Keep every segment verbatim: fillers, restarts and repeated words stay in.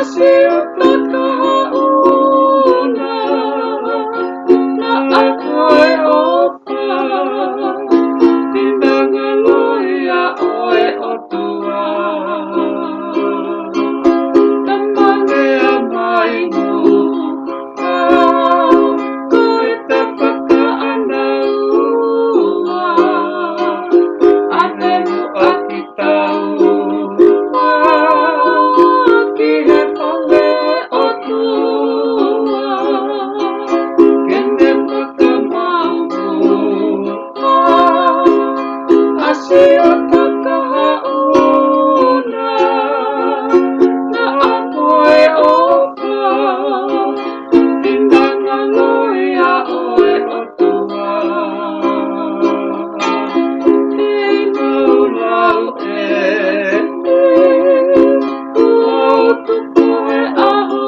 Sio takahaʻuna, naʻa ko e ʻofa, finangalo ia ʻo e ʻOtua. Tamane a mai mu, a, ko e te fakaʻanaua, ʻa e muʻaki tau, a, ki he fale ʻOtua, ke ne fakamau, a, ʻa Sio takahaʻuna, naʻa ko e ʻofa, finangalo ia ʻo e ʻOtua. Kei mau lau ē, ʻo tuku he ʻaho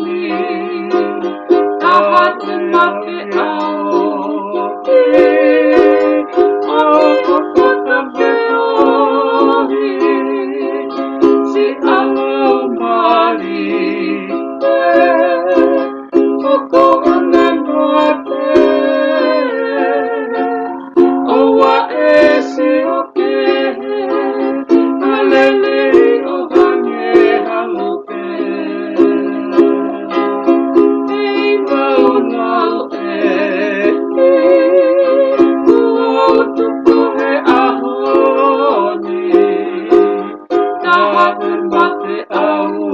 ni, taha te makeʻaoki, ʻo fakafeohi, siʻa laumālie, ʻoku hanga noa pē, ʻoua ʻe sio kehe, ʻa e lelei ʻo hangē ha lupe. Kei mau lau ē, ʻo tuku he ʻaho ni, taha te makeʻaoki,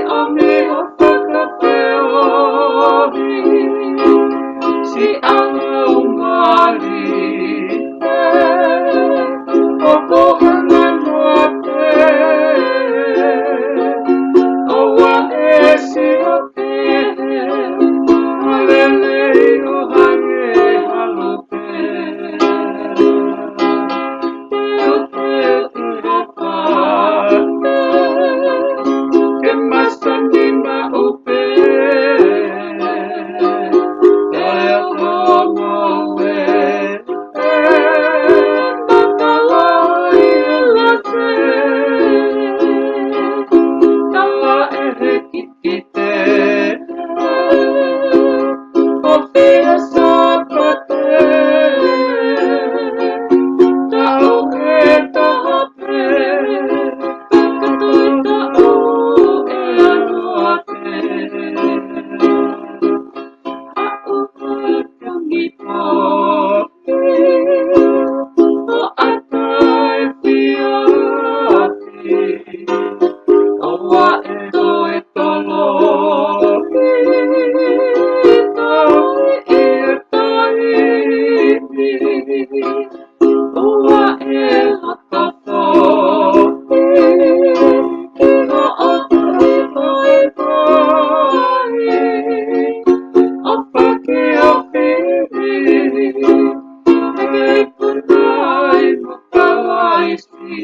ʻo ne fakafeohi, siʻa laumālie, ʻoku hanga noa pē, ʻoua ʻe sio kehe, ʻa e lelei ʻo hangē ha lupe. Teuteu ʻi he pā, ke masani maʻu pē, kae ʻoua ʻe matalai e lase, tala ʻe he kikite, ʻo fie Sāpate, tau he taha pē, ka ko e taʻu ʻe ʻanoa pē. Aʻu he pungi pō, ʻo ʻata e fiafi, ʻoua ʻe toe tolo, ʻi he taimi, ʻoua ʻe hoko foki, ʻi hoʻo tuʻu vaivai, ʻo fakaʻosi, ʻi he punai mo Kalaisi.